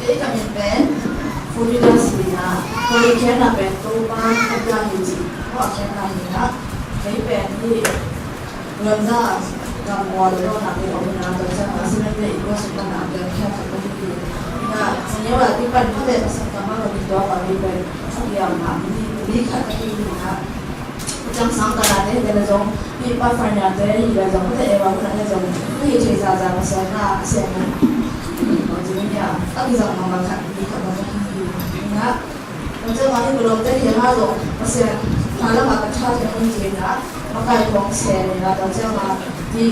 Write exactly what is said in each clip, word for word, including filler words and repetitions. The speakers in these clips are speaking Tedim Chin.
Kei ka min pen Fulina Sina, kei khenna pen Topa a pia hi ci, ko a khenna hi na, kei pen hi Rwanda gam mua lo na kei om na, to chang a sina te i ko su pa na pen khen ka ko hi. Na, sanya wa ti pan ko te sa ka ma ko ti to ka hi pen, sa ki am na, ni, ni kha ka hi na. Ciang sang ka na te, te na zong, pi pa fa na te, i la zong, te e wa ka na zong, pi te za za ma sa na, se na. Ko ci ni ya, a ki zang ma ma kha, ni kha ma kha ni na. Ko ciang ma ni ko lom te ke ma zong, ma se, ma la ma ka cha te ni ci na, ma kai kong se ni na, ko ciang ma, ti,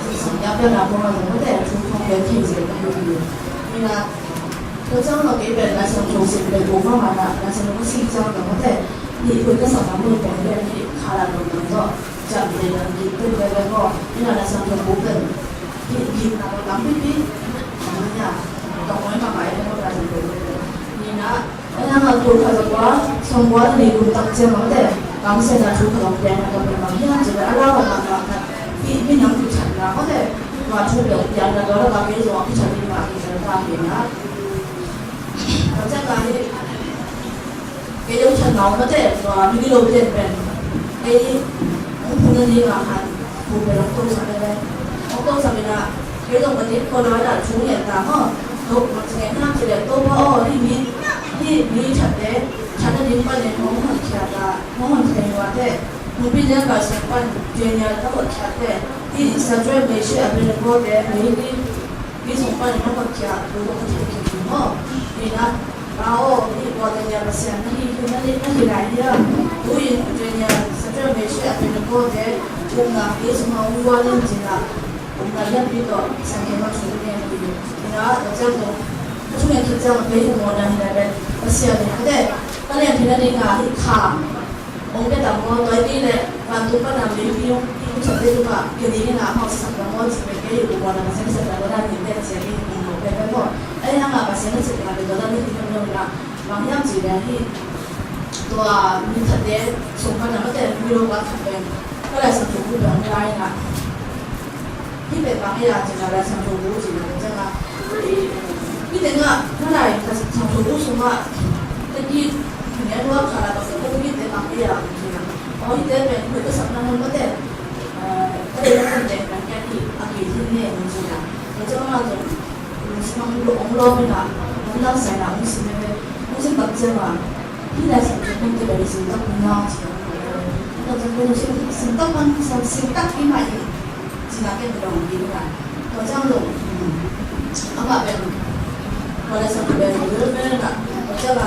ti sang ya pe na ko ma zong, te, tu kong te, ti se na, ni na. Ko ciang ma ke pe na sang tu se pe ko ma ma na, na sang ko si ciang ko ma te, Ni kun ka sak a mun peng lian ni khala dong dong zo. Jam te dong ki kun ka dong ko. Ni na na sang dong bu pen. Ni, ni na ko dang pi pi. Ni na. Ka ko ma ma e ko na dong bu pen. Ni na. Ai na ma tu ka zo kwa. Song kwa ni kun tak che ma te. Kam se na tu ka dong peng na ka pi ma. Ni na che a la ma ma ma. Ni, ni nang tu chan na ko te. Ma tu dong peng na ko la ka pi zo ki chan ni ma ki chan ta ni na. Ka chan ka ni. Kei zong chan nau mate, tua, mi gilo pian pen. Kei, hong phun na ding a han, phun pen hong to sa pen pen. Hong to sa pen a, kei zong ka tit ko lai la, chung lian ta maw. To, ma chang e na, ci lian to pa aw, hih mi, hih mi thatte, that na ding pan in hong hon khia ta, hong hon khia ta te. Hong pi lian ka sa pan, junior ta hon khia te. Hih Shadrach, Meshach, Abednego te, hih, hih, Hih sung panin na hotkhiat, tu tawh ka theih khin hi maw? Hi na, ka aw, hih tua teng nia Pasian na hi, hi na hi, na hi lai hi a. Tu in teng nia Shadrach, Meshach, Abednego te, upna hih sung a hong guan in cin a, upna lianpi tawh Pasian kiangah thu ka ngen hi. Hi na, tua ciang tua, ka thu ngen khit ciang a kei hi mawhna hi lai pen, Pasian in ka te, ka lian theihna ding a hih kha. Hong pia ta maw, tua hi leh vantung pan a meipi hong, hong tate tungah pia dingin a hong sak ta maw, ci pek kei hi, kum maw na Pasian sak ta maw, na ni pek cia hi, kum maw pek pek maw. Ahi hangah Pasian na cih pek a pia tua na ni ti pek maw na, bang hiam cih leh hi. Tua mi thate sung pan a mate, mi lo pa khat pek, ka Lai Siangtho bu pek hong lai na. Hih pen bang hiam cih leh Lai Siangtho bu cih leh ciang a, hih tengah na Lai Siangtho bu sungah, tengki, hih ngen lua kha la, tengki te bang hiam cih leh, aw hih te pen, hih ka sakna mun mate, eh, ka dei na kan teng kan kiat hih, a ki hih ne mun cih leh. Ka ciang a zong, lungsim hong lo, hong lo mi na, hong lam sai na, hong sim mete, hong sim tak ciang a, Hih Lai Siangtho pen te bel i sim tak ning a ci a. Tua ciang pen sim, sim tak pan, sim, sim tak i mah i. Ci na ken dong i na. Tua ciang lo. Amah pen. Tua Lai Siangtho pen lo pen na. Tua ciang a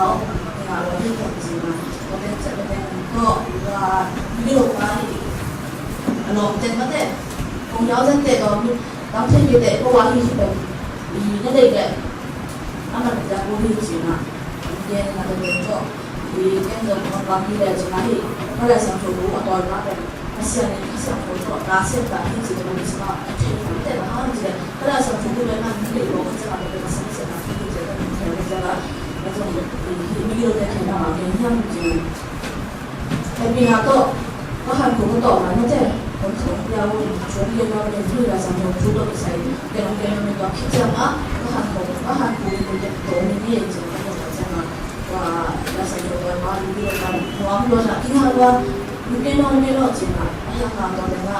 Kau, nga lo hi kong cina. Kau ten cak kau ten kau, nga video pa hi. Along ten mate. Kong yau ten te kau mi, tam ten ki te kau wa hi hi pen. I na dei ke. Ama kita kau hi cina. Ken na te kau. I ken zong kau bang hi le cina hi. Kau lai sang tu kau atoi ma pen. Pasian in Kha Siangtho tawh na sem ta hi ci, ka Lai Siangtho a thei tam te na hang ci le, Kha Lai Siangtho tu le na mi le lo ka chang a, ka Pasian sem na hi ci, ka mi thei ka chang a, ka zong hi mi lo te thei na ma ke hiam ci. Ka pi na tawh, ka han ko ka tawh ma na te, kon thong pia wo, chung ke na le hi Lai Siangtho tu lo sai, ke nong ke na mi tawh khit ciang a, ka han ko, ka han ko ko te tawh mi ni ci, ka tawh ka chang a. Wa, la sa yo wa, wa, lu lo la, wa, lu lo la, ki ha wa, lu ke no, lu ke no, cina, a ya ka wa le na,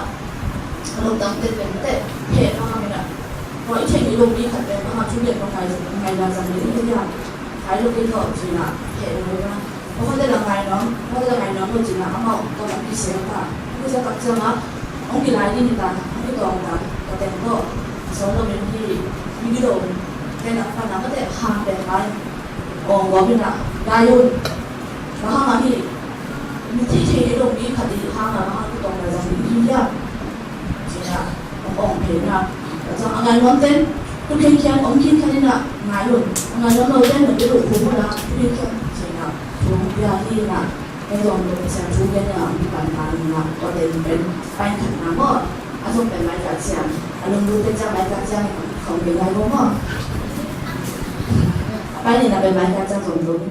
lo tang te pen te, he, ma ha mi na. Wa, i che ni lo mi khat pen, ma ha chu le ma ngai, ngai la zang ni, ni ya. Hai lo ke no, cina, he lo na. Wa, ko te la ngai no, ko te la ngai no, lo cina, a ma, ko la ki se ta. Ko sa ka cina, ong ki lai ni ta, ong ki tong ta, ka ten ko. So lo mi ni, ni lo, te na pa na ma te, ha, te mai. Ong gawm in ah, ngai un. Bang hang a hi, mi thei thei hi lo mi khat i hang a, bang hang a kitawng lai zang hi hiam? Ci-in ah, ong ong phei in ah. Bang zang a ngai nuam ten, tu khiankhian, ong khiankhian in ah, ngai un. A ngai nuam lo ten, na bilu khu mu la, tu khiankhian, ci-in ah, thu pia hi in ah. Ken zong Pasian thu gen a, mi pan pan na, tua te pen, pai khat na maw. A zong pen Lai Ka Ciang. A lunglut te ciang Lai Ka Ciang, khong pen lai maw. Pai ni na pen Lai Ka Ciang zong zong.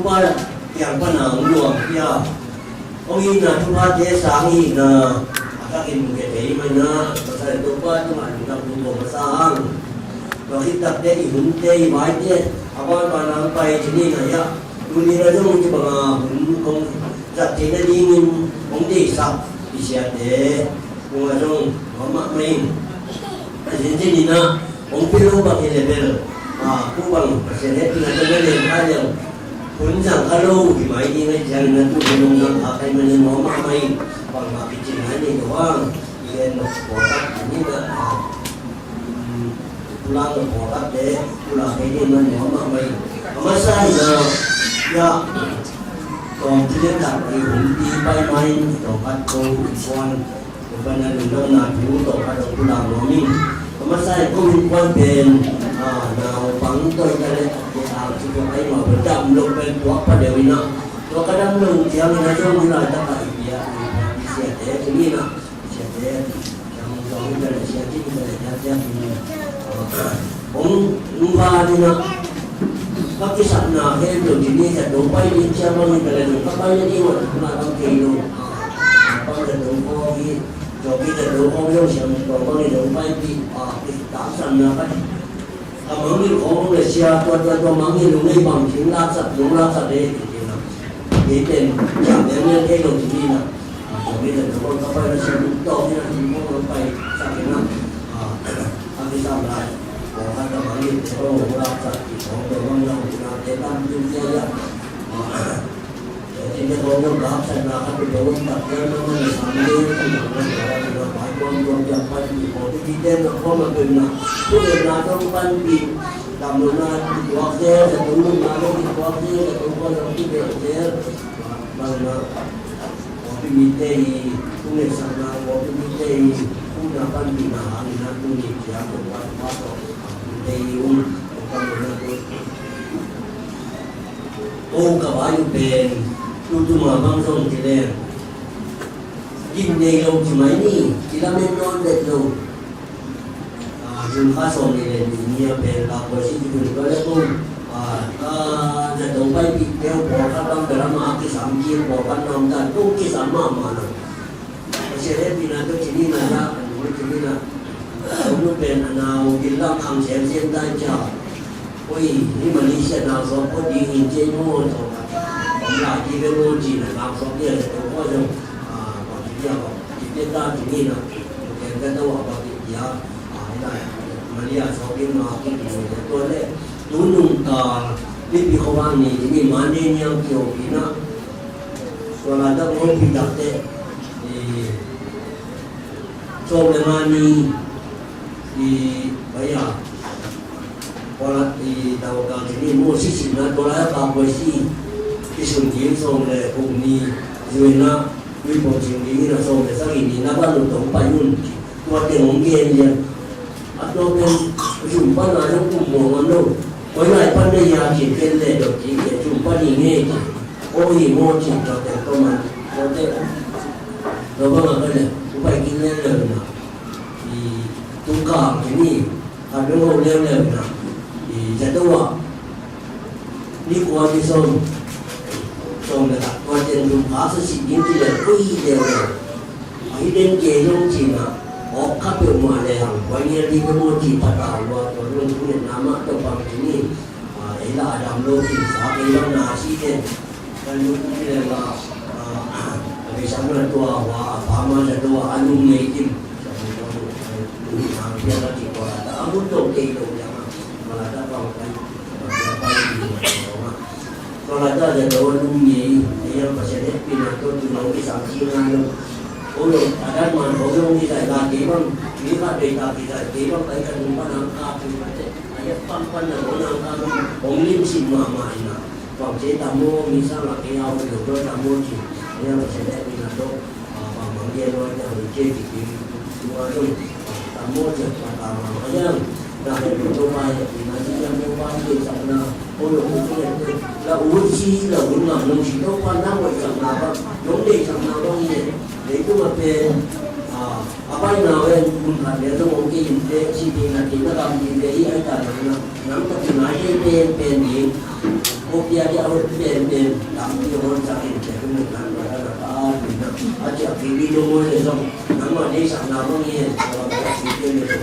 Pa kiang pana hong luang pia. Hong itna thuphate sang ihna a takin mu kei thei maina, masa in Topa tungah lungdam thu ko masa ang. Tua khit takte i hunte i vaite a ban pana hong pai ci ni na ya. Tuni na zong ci banga hun kong zat theihna dingin hong deihsak i siate. Kua zong mama mai. A zin zin ina hong pil lo bang hi le bel. A ku bang Pasian he tina zong na len kai leng. Hun zang kha lo hi mai ding a ciang ina tu hun hong zang kha kai manin mama mai. Bang ma picin hai ni lo ang. I en lo ko tak ni na. Pulang ko tak de pulang kai ni man mama mai. Masa ina ya. Tawm ci le tak i hun pi pai mai tawm kat ko i kuan. Tua pan a lungdamna thu tawh ka dong tu lau nuam ing. Ka masa in ko innkuan pen, ah, naupang tawh i ka leh a te a ci tua ai mah pen dam lo pen tuak pa deuh in ah. Tua ka dam lo ciangin ah zong mi laitak ah i bia i siate tuni in ah, siate ciang zong i ka leh sia ci i ka leh ciang ciang in, ah, hong, hong va in ah. Ka kisapna khempeuh ci ni, zato pai ding ciang bang hi ta leh zong ka pai nading uh a thukna bang kei lo. Bang zato khawng hi, zawpi zato khawng hi zong siam tua bang hi zong paipih, a, kisapna ka, ka mangngilh khawng le sia tua tua tua mangngilh uh ngei bang ci hong laksak, hong laksak de, ci ci na. Kei pen ciang lian lian kei lo ci ni na. Zawpi zato khawng ka pai na siam tua hi na, ci khawng pai sak hi na. A, a kisam lai. Pawlkhat a mangngilh te hong laksak i khawng te hong laksak i te tam tu sia ya. Te tin te hong laksak na khat tu hong tak te hong laksak ni hong laksak na bai kuang kuang jam pan i khawng te ti te na khawng a pen na. Tu le na dong pan pi. Tam lo na ti kuak te, sa tung lo na dong ti kuak te, sa tung kuak dong ti kuak te. Bang na. Kawlpi mite i, tung le sa na, kawlpi mite i, tung na pan pi na hang na tu ni tia ko pa pa to. Mite i um, ko pa na tu. Ko ka ba yu pen, tu tu ma bang zong ti le. Gim nei lo ci mai ni, ci lamen nawn bet lo. Ah, June kha sawm nih le nih ni a pen ka kuasi ci tun ka le kong. Ah, ka zato paipih peuh pawlkhat bang bel amah a kisam kik pawlkhat na om dan kong kisam mahmah lo. Pasian hehpihna tawh ci ni na ya, a nu ci ni na. Kong nu pen a nau bil lam khang sem sem tai cia. Oi, hi Malaysia nau sawk pawt ding in ci maw sawk a. Om lai ci ve maw ci na nau sawk dia zato pawh zong. Ah, bang ci dia bang ci dia ta ci ni na. Ken ka tawh a bang ci dia. Maria sawk in ma kik in tua le tu nungta mipi khuavak ni ni Monday niang kio pi na. Tua la dak ngawng pi dak te sawm le nga ni i baya. Tua la i dau ka ni mo si si na tua la ka boi si i sun ki sawm le kuk ni zui na. Ui pawng cing ding in a sawm le sagih ni na van uh tawh hong pai un. Tua teng hong gen lian. A tua pen zum pan a zong kum muang on lo. Koi lai pan na ya cin ken le dot cin ken zum pan i ngei cin. Ko i maw cin tua teng tua man. Tua teng tua bang a pen le. Tua pai kin le le na. I tung kang cin i. Khat dong ho leuleu na i zato ah ni kua ni sawm, sawm le khat kua cian dum kha sa sih ding ci le koi leuleu. A hi den kei zong ci na awk kha peuhmah le hang kua nial ding ka maw ci pata lua tua lung thu niat na mah tawh bang ci ni. A, ei la a dam lo ci sa kei bang na si den. Kan luk ni le la, ah, a beisam na tua hua, a pama na tua, a lung nei kim. Sa mu tua mu, a lung na pia la ti tua la, a mun tong kei lo ya ma. Ma la ta pang pai, ma la ta pang ni ma tua ma. Tua la ta ja tua lung nei, nei yang Pasian hehpihna tua tu nong kisam ci na lo. Ko lo, a dan man ko lo ni zai la kei bang, ni ka bei ta kei zai kei bang, pai ka lung pa nang ka tu ma te. A ya pang pan na lo nang ka lung, ong lim sim ma ma ina. Bang ci tam maw, mi sang a kei a oi lo dawn tam maw ci. Nia Pasian hehpihna tawh, ah, bang bang gen nuai te hong ci ci ci. Tua zong tam maw ci a tua tam maw a yang. Na hehpih Topa hehpihna ci ciang Topa deihsakna. Oi lo oi lo oi lo. La ut ci la ut ngam nong ci Topa na hoihsakna bang nong deihsakna bang hi. Leitung a pen, ah, a paina ven mun khat le zong ong kei in te ci ding na ti na gam ding te hi ai ta na na. Nang ta ti nai te pen pen ding. Ko Dia dia hot pen pen lam dia hot sa in cia tu nang nang nang nang a tu nang a cia pi ni lo mo le song nang ma nei sang na mo ni hen sa ba cia pi ni lo.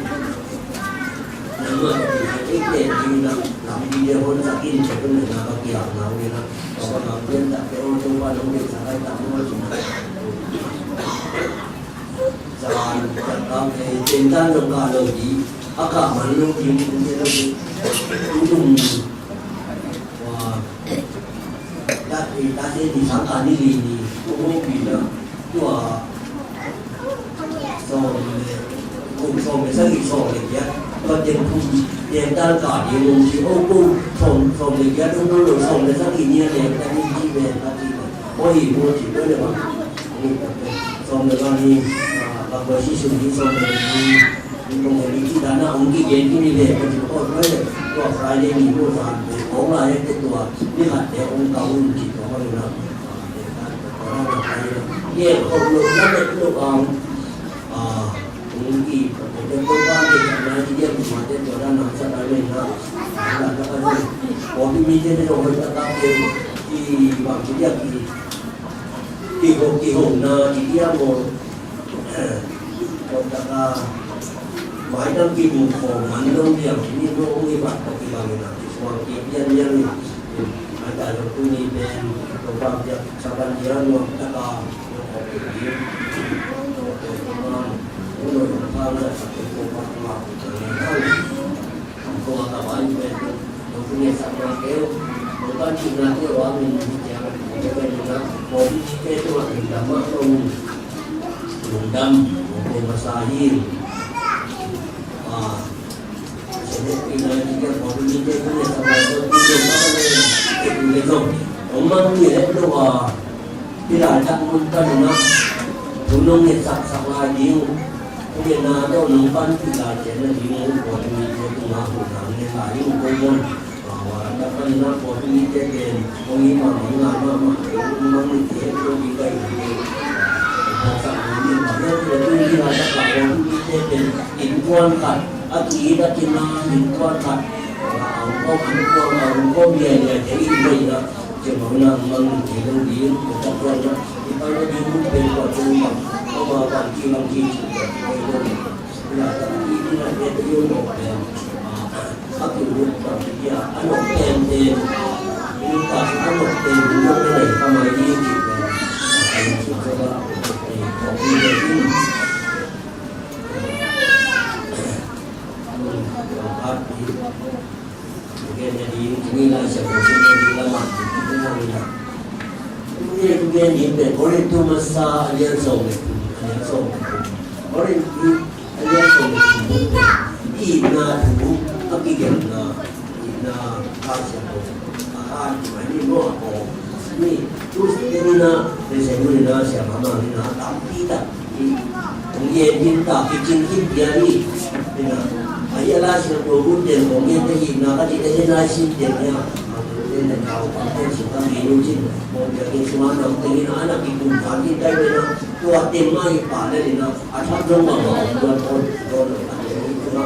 Nang ma cia pi ni lo. Lam dia hot sa in cia tu nang nang ba kia nang ni nang. Ba ba nang pen ta pe o tu ba nang pen sa kai ta mo si nang. Zan cia ta pe pen ta nang ka lo di. A ka man lo di ni lo di. Tu tu. Tua, tat, eh, tat, eh, ni sang ka ni li ni, tua mo pi na, tua, sawm le, kum sawm le sagih sawm le giat, tua teng kum, teng tan ka ding kum ci, oh, kum sawm, sawm le giat, kum lo sawm le sagih ni a leng, tat ni ci ve, tat ci ve. Oh, hi, kum ci ve le bang. Sawm le bang ni, ah, bang ko si sun ni sawm le bang ni. Ni kong hei ni ci dan a hong kigen khin hi ve, ka ci ko hei, tua Friday ni ko san, kong lai hei te tua, ni khat te hong kau hun ci tua ka luna. Ni hei kong lo na met lo ang, a, hong ki, ko te ko ba ni ka na ci dia tua te tua dan a sa ka le na, na ka ka ni, ko bi mi te te lo hei ta ka te, ki bang ci dia ki, ki ho, ki ho na ci dia mo, Kotaka, maidang kimu ko man dong diang, ni dong ni bak ko kibang ina, kisuang ki dian diang ni. Maidang lo tu ni ben, ko bang diang, saban diang, no taka, no ko ki diang. Ko ko man, no ko pa na, ko ko pa ma, ko ko pa. Kong a ka bai pen kong tu ngetsak na keu, kong pan cih na keu a min ciang a kong pen na kong pen tu a min dam a kong lungdam kong kong masa hi. A, sene ina ni keu kong tu ngetsak na keu tu ngetsak na keu tu ngetsak. Kong mang ni leh tu a. Hih laitak mun pan uh na, thu nong ngetsak sak lai ding uh. Thu ngetna tawh nong panpih lai ciat na ding uh, kua tumi te tungah huhna ngen lai ding uh, kong mon. Laitak pan uh na, kua tumi te pen kong it mahmah, ngai mahmah, kong mang mite, kong it gai mite. Kong sak mite, kua tumi te pen innkuan khat, a ki-it a kina innkuan khat. A hong kawm, a hong kawm, a hong kawm liailiai te in, bai na. Cia mawh na mang kei lo ding, ka tak tuan na, i pai na ding mun pen kua tung bang, kua ma bang ki bang ki ci, kua tung bang. Ina tak i, ina pen i un bawk pen. A, a tung bang ki a, a nok pen pen. I tak a nok pen, i nok pen nei ka mai ding ci pen. A, a tung bang, a, a tung bang. Tua khat ni. Thugen na ding, tuni Lai Siangtho sim na ding lamah, tuni thugen ding pen Korin thu masa a lian sawm le thum, a lian sawm le thum. Korin thu a lian sawm le thum. Itna thu a kigelhna, itna Lai Siangtho. A, a, itna ni maw a ko. Ni, Tuesday ni na, Wednesday ni na, siapa ma ni na, tampi tak. Hong gen khin ta, kicing khin pia hi. Hi na, a hi a Lai Siangtho hun teng kong gen te hi na, ka cih te hi na, sin teng hi a. A, teng teng kau, kong teng sin ka mi nu cin. Kong pia khin suma na, teng hi na, a na kikum ta khin tai hi na. Tua teng mah hi pa le hi na, a thak zong mah mah, tua, tua, tua, tua, a teng hi na.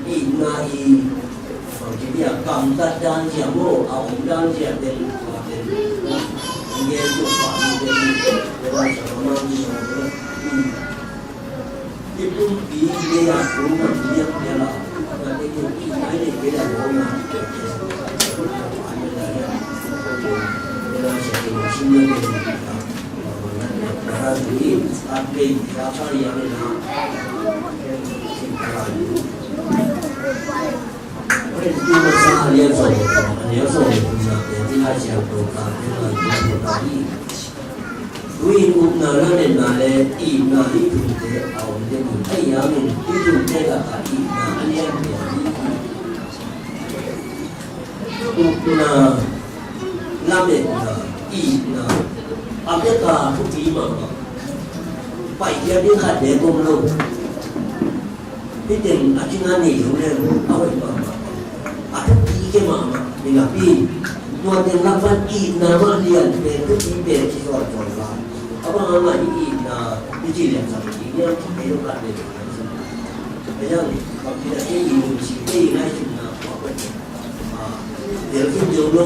Itna hi, bang ci dia, gamtat dan zia maw, a om dan zia teng, tua teng. Ngen tuk pa, ngen tuk pa, ngen tuk pa. I pumpi, i lei a, tung a, i liak, i la. Na te tung, i lei, i la, i la. I la, i la, i la. Tui in upna lametna le itna hih thute a om ding uh. Ahi hangin hih thute lakah itna a lianpi ahi hi. Upna lametna, itna, a pek a thupi mahmah. Paihkhiat ding khat bek om lo. Hih teng a cina nei lo leng a hoih mahmah. A thupi kei mahmah, mi napi. Tua teng lak pan itna mah lian pen thupi pen ci zawnzawn la. A bang hang a hih itna hih ci lian sak ding hiam ci kei lo khat bek. Ahi hang bangci a kei i lungsim kei i ngaihsutna tua pen. Delfin deuh lo,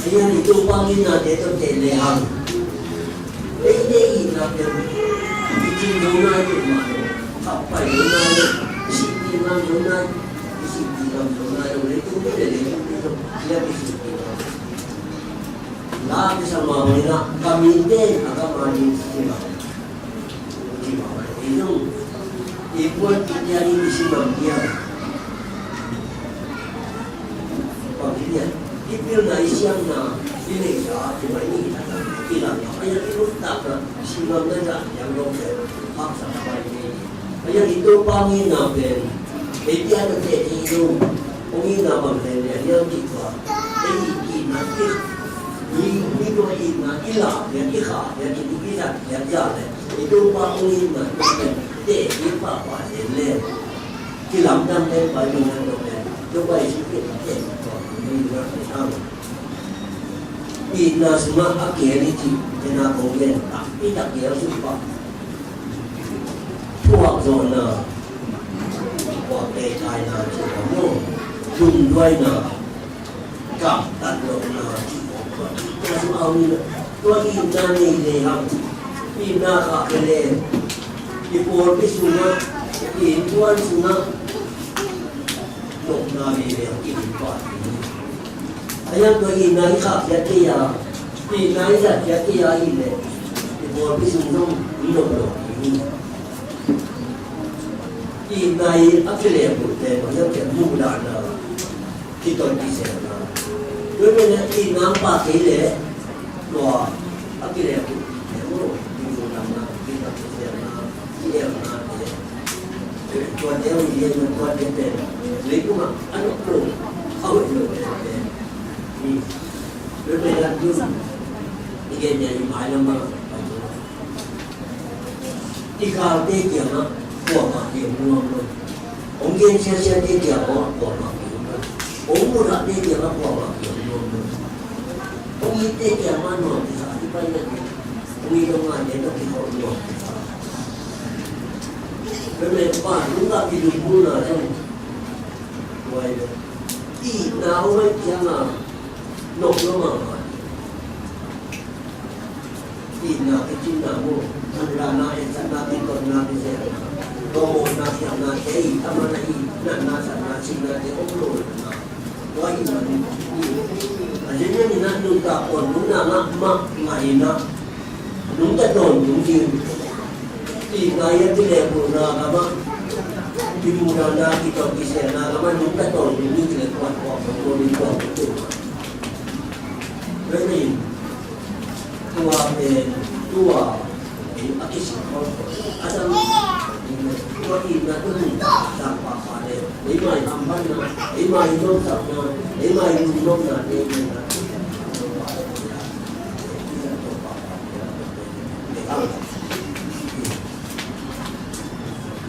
Ahi hang i Topa hong itnate tawh teh lehang, eite itna pen i cin lo nai lo mah lo, kap pai lo nai lo, i sihpih ngam lo nai, i sihpih ngam lo nai lo, leitung mite, leitung mite zong i sihpih ngam lo. La kisam a bang in ah, ka mite in a ka ma ding si mah. Ci mah bang in zong i puan i tia in i si ngam dia. Bang ci dia, i pilna, i siamna, i neihsa, ci mah in i lam a, i nuntakna, i si ngamna zah, yang lo pen haksa pai ni. Ahi hang i Topa hong itna pen, ei tia tawh teh ding lo, hong itna bang pen leh, ahi hang cih tua, ei itna, i, mi, mi tua itna, i lah pian, i khah pian, i, i zat pian, i zat leh, i Topa hong itna pen, teh ding pahpah pen leh, kilamdang pen pai mi na tua pen, Topa Jesu Khrist teh tua, mi na pen hang. Itna sungah a kial i cih, ken a kong gen, takpi tak kial sung pah. Thuak zawhna, thuak teitaina cih a maw, lungduaina, gamtat lohna cih a maw. Itna sungah a om in, tua itna nei lehang, itna khah kei leh, i pawlpi sungah, i innkuan sungah, nopna nei lehang, i innkuan A hiang tua itna i khahkhiat kei a, itna i zatkhiat kei a ahih leh i pawlpi sung zong i nop lo hi. Itna i a kilehbulh pen a hiang pen muhdahna, kiton kiselna. Tua pen a itna pha kei leh tua a kilehbulh pen a muhdahna, kiton kiselna, ki-elnate. Tuate a hoih lian, tuate pen leitung ah a nop lo, a hoih lo pen pen. Tua pen a tu i gen nia i mailam ah i galte kiangah kuamah ki-om nuam lo. Hong gen siasiate kiangah kuamah ki-om lo. Hong mudahte kiangah kuamah ki-om nuam lo. Hong itte kiangah nuam kisa, i paina ki, hong it hong ngaite tawh kikhop nuam kisa. Tua leh pa nungah kilungmulna zong tua hi lo. Itna hong hoih ciangah nop lo mahmah. Itna kicinna maw, muhdahna, etsakna, kitotna, kiselna, tawmawhna, khialhna, kei, a man a i, natna, satna, sihna, te om lo na. Tua itna, a zen zen in a nuntak pawn nunna ngah mah ngah in a, nungta tawntung ding. Itna i a kilehbulhna gam ah, kimuhdahna, kitot kiselna gam ah nungta tawntung ding ci leh kuan kuan kuan kuan kuan kuan. Tua pen tua, ei a kisik khol khol a dang, tua itna tua nuntak pahpah leh eima i hampanna, eima i nopsakna, eima i lungnopna te i na.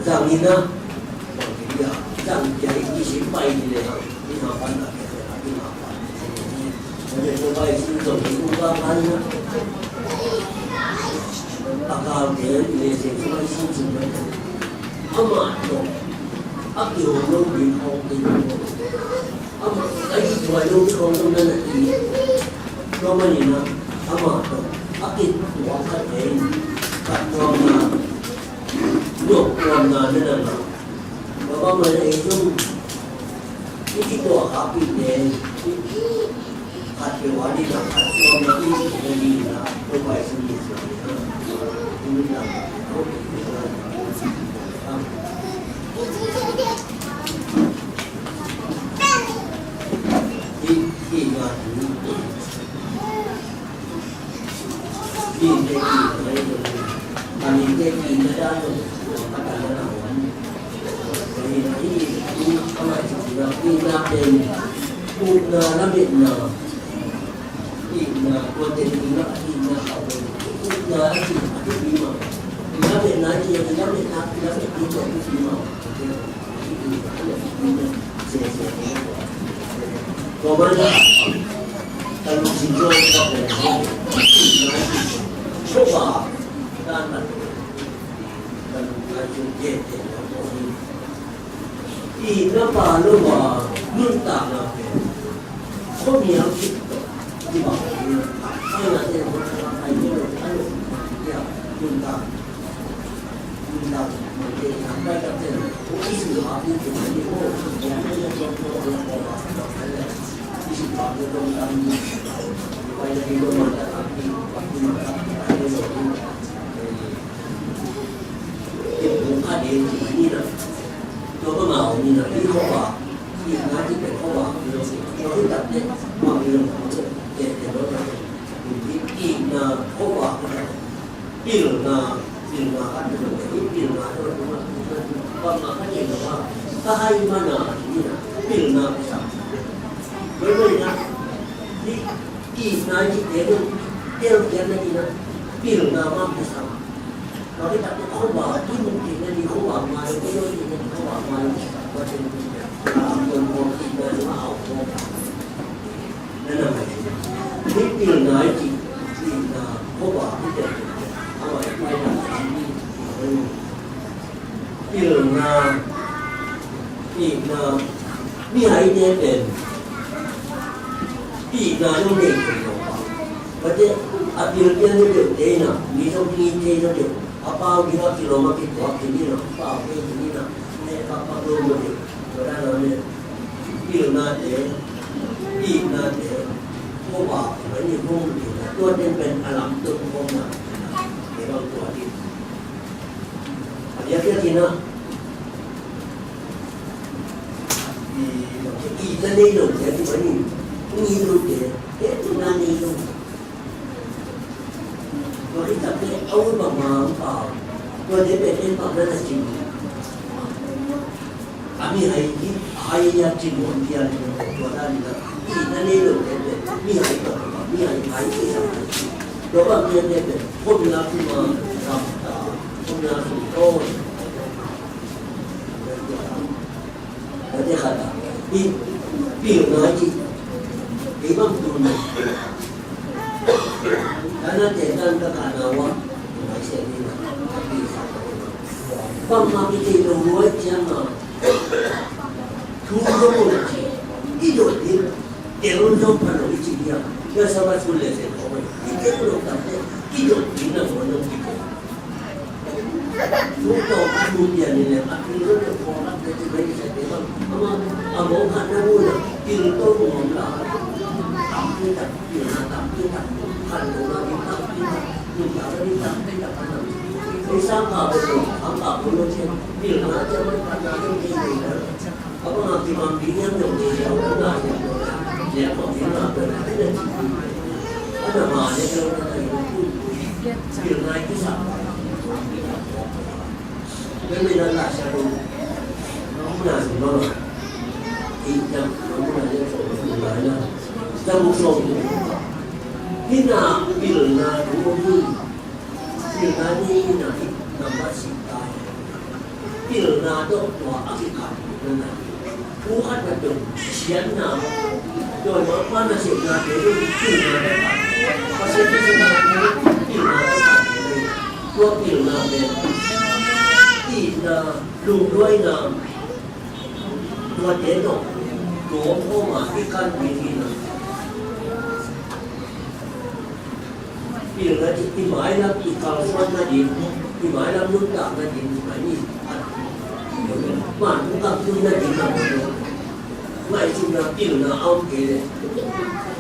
Zang in a, zang in a, zang in a, i kisik pai hi leh, i hampanna te i na. Tua pen tua pai sin zong i tung pa pa in a, a galte in leh zeng tua pai sin zong pai. Amah tawh a kihong lo ding khawng kei lo. Amah a ithuai lo ding khawng lo na na i. Tua manin a, amah tawh a kituak khat in, khat tuamna, nuak tuamna na na ngah. Tua bang mah ei zong i kituak khak kik leh, khat peuh a ding a, khat tuamna i kituak ding a, tua pai sin ding a, i nuntak a, i, i nga tu. Mihingte itna hi lo, a mihingte itna dan lo, a tan dan a om. Tua hi a, i, i, a mai ci ci na, itna pen, upna lametna, itna, tua teng itna, itna a om. Upna a ci a tup hi mah. Lametna ci a, lametna, lametna ci a tup hi mah. Itna pha lo a nuntakna pen khuamial khit tawh kibang hi. Aina te nuntak Pilna, pilna khat, pilna khat, bang a khat pilna, ka hai mana, pilna kisa. Bai bai na, ni, itna i cih te, tel kian na, pilna ma kisa. Tua khit tak teh khuavak in kihna ding, khuavak ngai lo, kei lo kihna ding khuavak ngai lo. Tua ciang a, a kuan khawm kihna ding a au khawm. Na na ngai. Hih pilna i cih, pilna khuavak i cih. A ngai pai na ngai. Pilna, pilna. Mihaite pen itna zong nei thei lo. Tua teh a pil pian deuhdeuh te in a, mi zong mi thei lo deuh. A pau ding a kilawm a kituak khin in a, pau thei khin in a, ne pak pak lo lo deuh. Tua dan a ne pilnate Itnate, tua bang, tua ni hong itna, tua teng pen a lamdang khawmna, kei bang tua ding. A diakdiak in ah, i, itna nei lote, tua ni, hong it lote, itna nei lo. Tua hi takte a ut bangmah pau. Tuate pen en bang na na cing. A mihai hi, a hai a cing uh a pian hi tua dan in ah. Itna nei lote pen mihai tawh, mihai hai hi sak. Tua bang pian te pen khomna sung a, khomna sung tawh. Tua te khat ah, i pilna ci, i bang tun. Tana te tan ka ka na wa, mai se ni na. Bang ma ki te lo wa ciang na. Thu lo mo ci, i do ni. Te lo lo pa lo i ci ya. Ya sa ba su le se ko. I te lo ta te, i do ni na mo no ki te. Thu tawh a thu pian in leh a thu tawh khawng a pia ci mai ni sa te bang. Ama a mawng khat na mun ah pil tawh mun la. Tam pil tak, pil na tam pil tak. Khan lo na pil tam pil tak. Mun la na pil tam pil tak. Ei sang ka bo lo, ang ka bo lo cian. Pil na cian mai khan na cian pil na. A bang a kimang ding hiam lo ding hiam lo na hiam lo na. Lia kong ding na lo na. Ai na ci. Ai na ma lia lo na na hiam lo. Pil na i sa. Pen pen na la sa lo. Na lo lo. I jam lo na lia so lo na na. Jam lo so. Hi na pil na lo ni. Pilna ni na hi, na ma si ta hi. Pilna tawh tua a kikap na na hi. Thu khat na tawh sianna. Tua ma pa na sianna te hi, pilna tawh kap. Pasian na sianna te hi, pilna tawh kap. Tua pilna te. Itna, lungduaina. Tua te tawh. Tua khawm a i kan mi hi na. Pilna ci i mailam i kalsuan nading, i mailam nuntak nading, i mai ni. Vantung kamtui nading a ngaihsutna pilna a om kei leh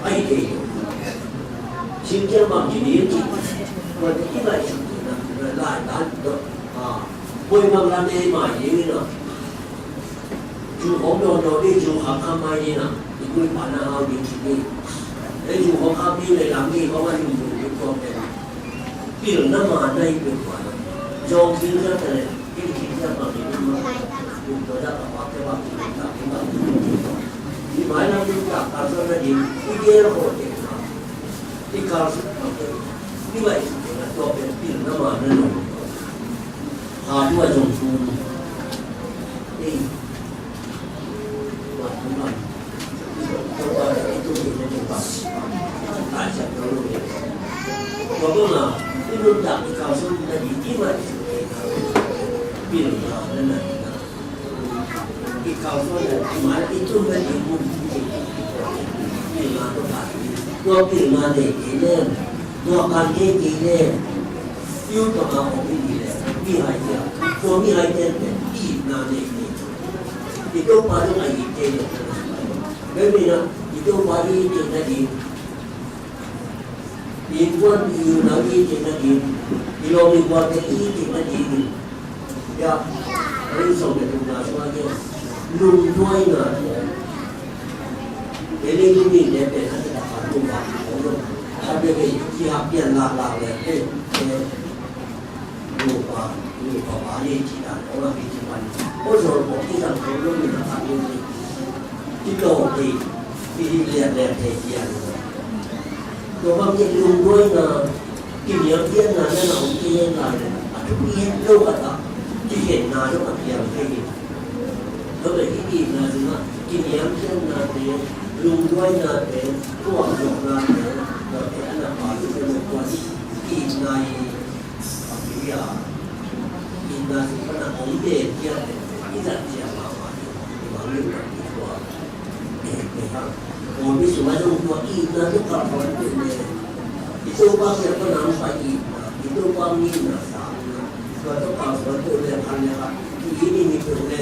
a hi kei lo. Singkiang bang ci ding ci, vantung i ngaihsutna lai tan dawh. Koi bang lam ei mai ding in a. Zu hong dawn dawn dih, zu kham kham mai dih na. I gui pa na hau dih ci dih. Ei zu hong kham dih leh lam dih hong a lum lum dih tuak dih. Pilna ma na i pil pa na. Zong kin sa ta leh, kin kin sa ma dih na ma. Lum tua da ka pa ke ba kin ka kin ba kin kin kin. I mai lam dih ka ka sa na dih. I gel ho dih na. I ka sa ma dih. I mai su dih na tuak dih pilna ma na na. Ha tua zong kum. Ei. Tua pilna nei kei leh, tua kan kei kei leh, i ut tawh a om i hi leh, mihai hi a, tua mihai ten pen itna nei kei. I Topa zong a it kei leh, tua na sung a hi. Tua pen a, i Topa i it kei nading, i innkuan i unau i it kei nading, i lawm i gualte i it kei nading, ya, a rin sawm le thumna sung a gen. Lungduaina. Ei leitung mite pen a taktak a lungduai. A bia kei ci hak pian lak lak le. Ei, ei. Nupa, nupa pa ni ci dan. Ong a ki ci pan. Ong zol ko ci dan ko lungduai na pa ni. Ci to kei. Ci hi lian lian kei ci a. Tua bang ci lungduaina, kiniamkhiatna na na om kei lai leh, a thupi het lo khat ah, kikhenna zong a kiam thei hi. Tua bang ci itna zong ah, kiniamkhiatnate, lungduainate, thuakzawhnate, tuate a na pha zong tua hi itna hi. Itna sung pan a hong den ciangin i zat ciang mahmah hi. I bang in i tua. Pawlpi sungah zong tua itna tua kalsuan pen le. I Topa kiang pan a hong pai itna, i Topa hong itna sang. Tua tua kalsuan pen le, khan le khan. I it i it pen le.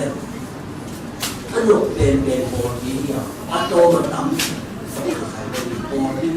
A nok penpen pawlpi hi a, a tawm a tam.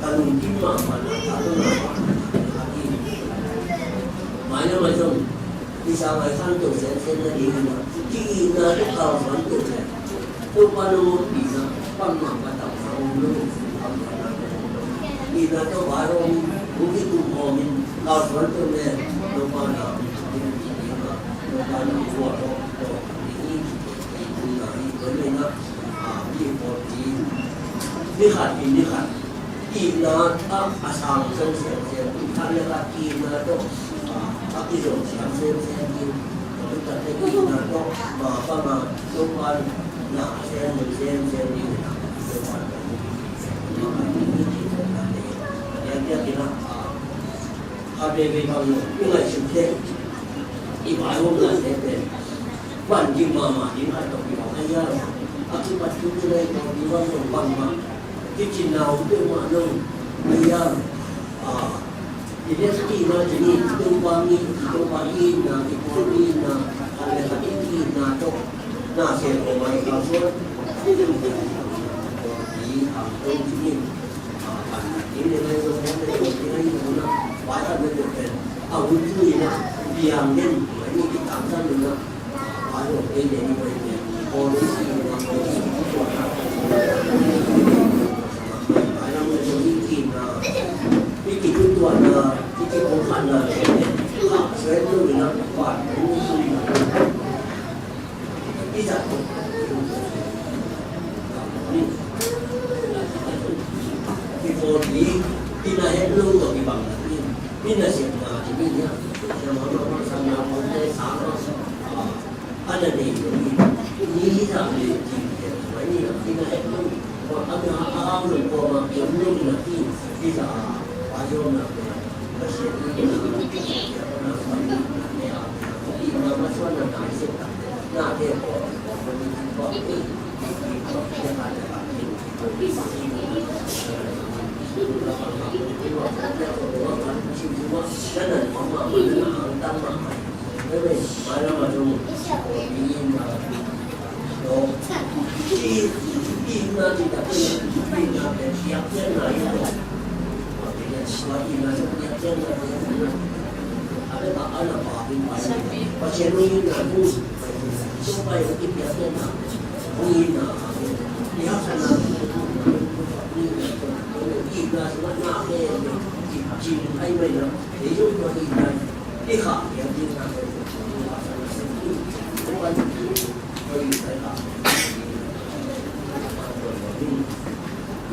Ka lungkim mahmah na, ka lungkim mahmah na, ka lungkim mahmah na. Mai na mai zong, i sang ai sang to sen sen na ding na, ki na ka van to sen. Topa nong ompihna, pang mah ka tang sang lo, pang mah ka tang sang lo. Itna tawh vai om, bukit tung om in, lau suan tawh le, Topa na, Topa na, Topa na, Topa na, ni khat in ni khat. Itna a, a sang siam siam siam, khat le khat itna tawh, a, a kizom siam siam siam in, a, itna tawh, a, panga, Topa na, siam siam siam in, Topa na, Topa na, a, bebe bang, i ngaihsut teh, i vaihawmna teh pen, van ding mahmah ding khat tawh kibang a, a kipat tu tu leh i pawlpi bang zong bangmah, kicinna om peuhmah lo, a, i leh i na ci ni, i Topa mi, i Topa itna, i pawlpi itna, a leh a itna tawh, na seh ko mai ka suan, i ang tong ci ni,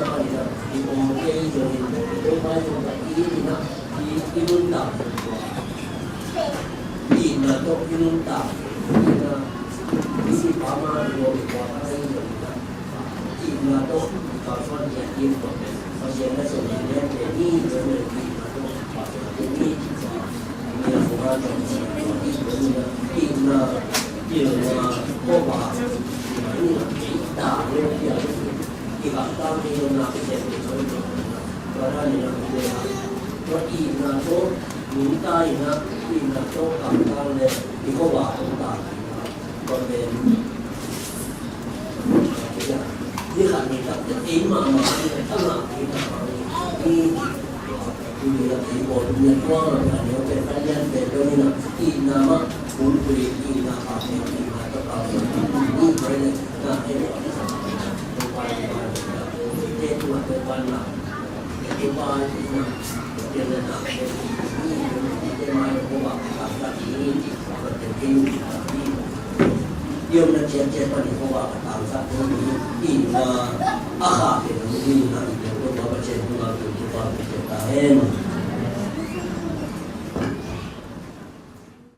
a pan in ah i om kei zongin, i Topa zong ka it in ah i, i nuntak zong tua, itna tawh i nuntak in ah, i si pa ma i om i tua ka i zong in ah, itna tawh kalsuan i a it tua pen Pasian na sawm in ah pen i zong in itna tawh kalsuan in ah,